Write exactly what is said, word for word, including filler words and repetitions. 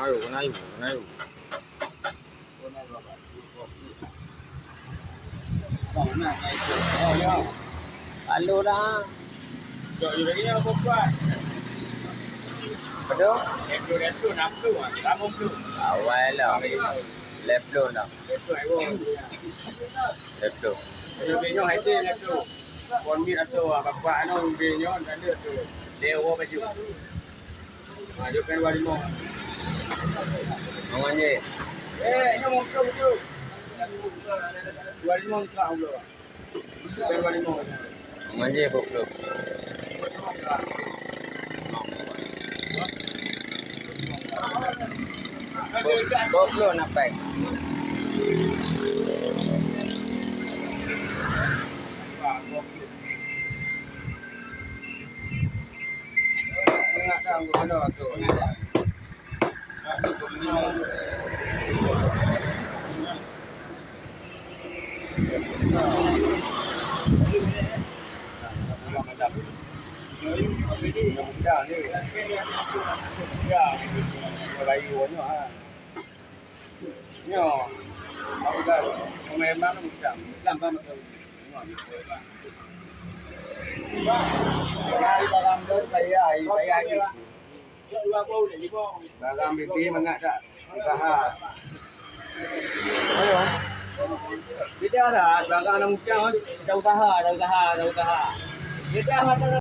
Ayo, kena ayo, kena ayo. Alo dah. Jok, jok lagi apa kuat? Betul? Enam puluh, enam puluh, enam puluh. Awal lah. Lima puluh lah. Betul. Jadi, nyoe hai teh tu. Pon mit atau apa kuat anu, nyoe ada tu. Dia orang baju. Ha, jok kan dua lima. Mangan je. Eh, ini mau tu, tu. Dua lima tak Allah. Jok kan dua lima. Mangan je, puluh. Dua puluh nak pack. Nyoe, aku dah pengalaman macam, macam bang macam. Nyoe, hari barang dah saya, hari saya ni. Barang bibi mangat tak? Usaha. Ayo. Beda dah, barang anak muda, dah usaha, dah usaha, dah usaha. Beda mata